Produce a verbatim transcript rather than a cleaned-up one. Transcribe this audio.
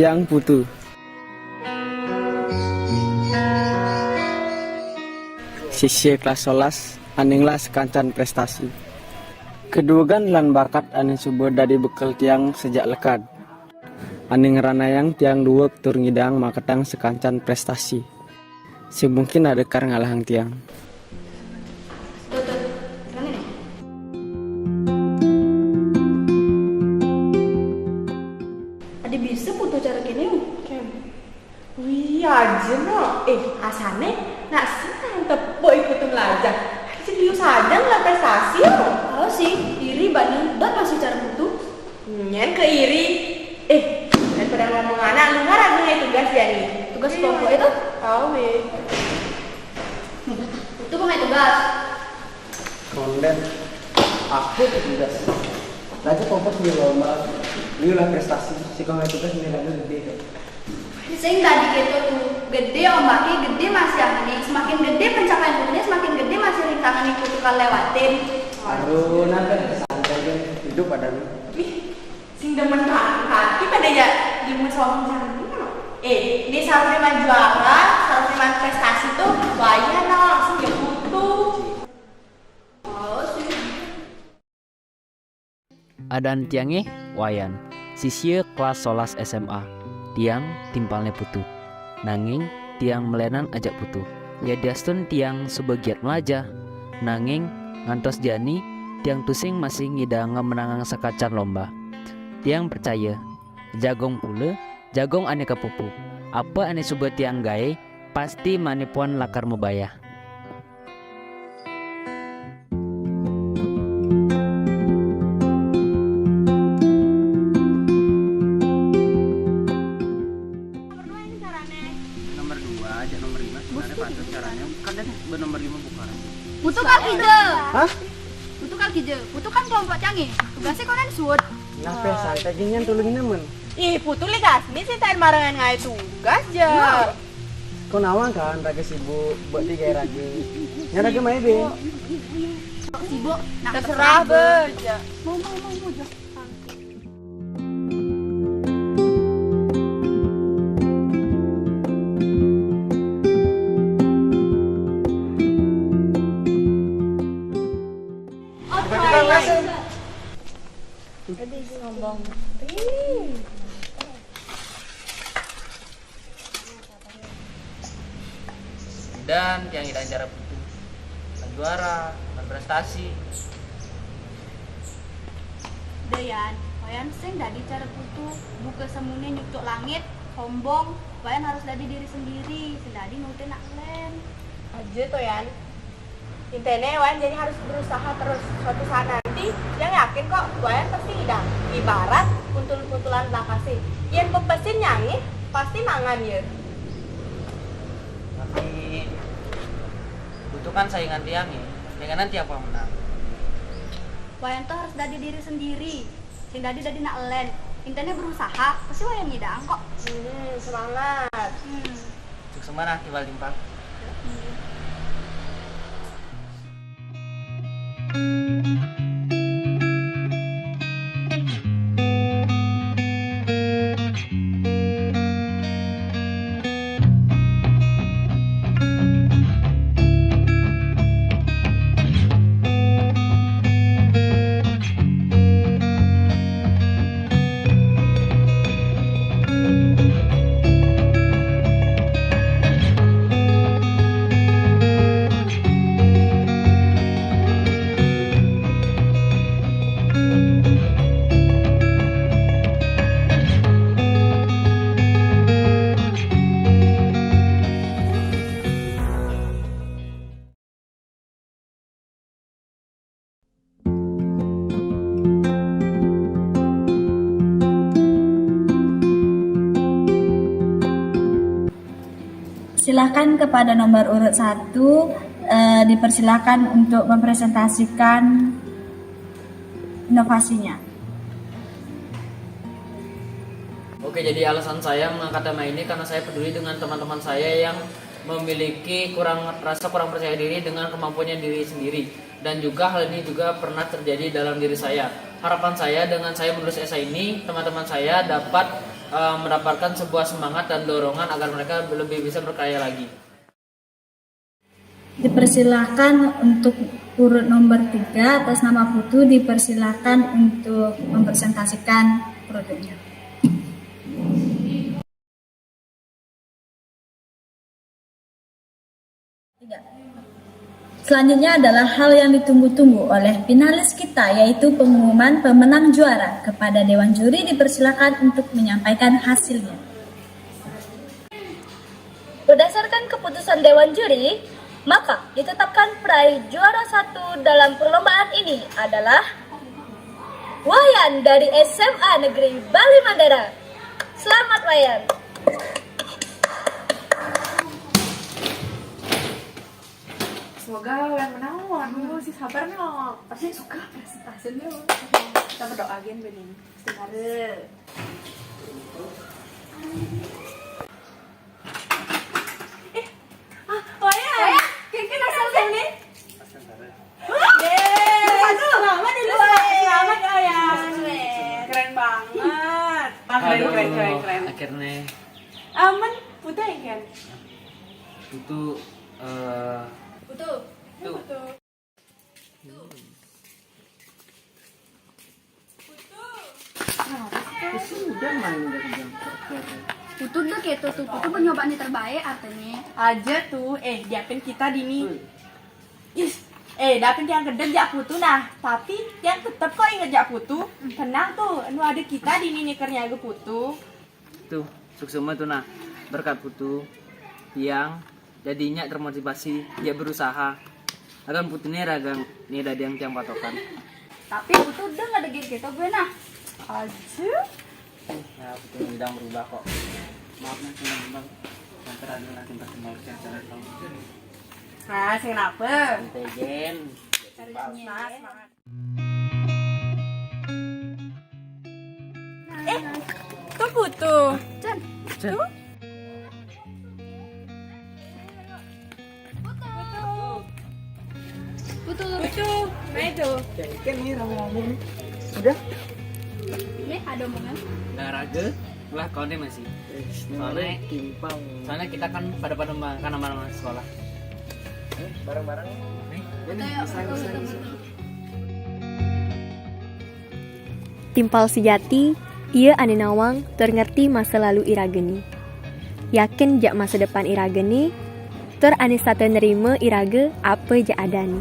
Tiang Putu. Sisia kelas solas, aninglah sekancan prestasi. Keduwegan lan bakat ane suba dadi bekel tiang sejak lekad. Ane ngranayang tiang duweg tur ngidang maketang sekancan prestasi. Sing mungkin adakar ngalahang tiang. Tuh, tuh. Mana nih? Adi bisa putu cara kene, Ken. Wih, aja no. Eh, asane nak sing tepuk ikut melajah. Adi serius aja ngelar prestasi yo. Oh sih, iri bani dot masih cara putu. Nyen ke iri. Eh, daripada ngomong anak, lu ngarang ngai tugas ya nih. Tugas kelompok itu? Tahu deh. Itu kok ngai tugas? Kondet. Aku tugas. Lagi kompas di lomba. Ini lah prestasi. Si kau ngai tugas nilainya gede kan. Sing tadi gitu tuh, gede ombaknya, gede masih angin, semakin gede pencapaian putunya, semakin gede masih rintangan yang putu kal lewatin. Aduh, nanti santai deh, hidup ada nih. Ih, sing demen banget, tapi pada ya di musola jangan. Eh, ini seharusnya main juara, seharusnya main prestasi tuh, wayah no, langsung ya putu. Oh, sih. Adan tiange Wayan, sisia kelas solas S M A. Tiang timpalne putu. Nanging tiang melenan ajak putu. Yadiastun tiang suba giat melajah, nanging ngantos jani tiang tusing masih ngidang ngamenangang sakacan lomba. Tiang percaya, jagong pula, jagong ane kapupu. Apa ane suba tiang gae, pasti mane puan lakar mabayah. Nomor dua aja, nomor lima sebenarnya patut caranya. Kan tadi nomor lima bukan. Putu kal kija. Hah? Putu kal kija. Putu kan kelompok canggih. Tugasnya konen suud. Nah, pe santai ginian tulungin nemen. Ih, putu ligas. Ini sih tain marangan ngai tugas ja. Kau nawang kan, raga sibuk, buat tiga raga. Yang raga main be. Sibuk. Nah, terserah be. Ja. Mau, mau, mau, mau, ja. Sombong. Dan tiang idang cara putu. Juara, berprestasi. Dayan, Wayan sing dadi cara putu, buka semune nyucuk langit, sombong, Wayan harus dadi diri sendiri, sing dadi nurutin nak len. Aja to, Yan. Intene Wayan jadi harus berusaha terus. Suatu saat nanti, yang yakin kok, Wayan pasti idang. Ibarat kuntul-kuntulan belakase. Yen pepesin nyangi, pasti mangan ya. Tapi butuh kan saingan tiang ya. Dengan nanti apa menang? Wayan tuh harus dadi diri sendiri. Sing dadi dadi nak len. Intene berusaha, pasti Wayan ngidang kok. Hmm, semangat. Hmm. Sukses mana, Iwal Timpal? Silakan kepada nomor urut satu, eh, dipersilakan untuk mempresentasikan inovasinya. Oke, jadi alasan saya mengangkat tema ini karena saya peduli dengan teman-teman saya yang memiliki kurang, rasa kurang percaya diri dengan kemampuannya diri sendiri. Dan juga hal ini juga pernah terjadi dalam diri saya. Harapan saya dengan saya menulis esai ini, teman-teman saya dapat eh, mendapatkan sebuah semangat dan dorongan agar mereka lebih bisa berkarya lagi. Dipersilakan untuk urut nomor tiga atas nama Putu, dipersilakan untuk mempresentasikan produknya. Tiga. Selanjutnya adalah hal yang ditunggu-tunggu oleh finalis kita, yaitu pengumuman pemenang juara. Kepada Dewan Juri dipersilakan untuk menyampaikan hasilnya. Berdasarkan keputusan Dewan Juri, maka ditetapkan peraih juara satu dalam perlombaan ini adalah Wayan dari S M A Negeri Bali Mandara. Selamat, Wayan. Semoga Wayan menang. Waduh, si sabar nih, pasti suka presentasinya. Kita berdoa gin bening. Sebentar. Eh, ah, Wayan. Wayan, kengken asal sini. Yeay, selamat ya, Lus. Selamat ya, Wayan. Keren banget. Ah, keren, keren, keren, keren. Akhirnya Aman, Putu ya, kan? Putu, eh, Putu. Tuh. Putu. Sudah main dari jam. Putu tuh gitu tuh, Putu percobaan yang terbaik artinya. Aja tuh, eh, diapin kita dini. Ih, eh, dapin yang gede jak Putu nah, tapi yang tetep kok inget jak Putu. Tenang tuh, nu ada kita dini nyekernya ke Putu. Tuh, suksema tuh nah. Berkat Putu, tiang jadinya termotivasi dia berusaha. Akan Putu nih ragang nih dari yang tiang patokan. Tapi Putu udah nggak ada gitu gue nah. Aja. Nah, Putu udah berubah kok. Maaf nih, teman-teman. Nanti ada nanti bertemu cara tahu. Nah, sing kenapa? Santai, Jen. Nah, semangat. Eh, tuh Putu. Jen. Tuh. Putu. Putu. Nah itu. Kengken nih rame-rame nih. Udah. Ini ada omongan. Nah, raga lah kawannya masih. Eh, Soalnya- timpang. Soalnya kita kan pada-pada makan sama anak sekolah. Eh, bareng-bareng. Nih, Ini bisa, bisa, bisa. Timpal sejati, ia ane nawang tur ngerti masa lalu iragene. Yakin jak masa depan iragene, tur ane sata nerima iraga apa jak adane.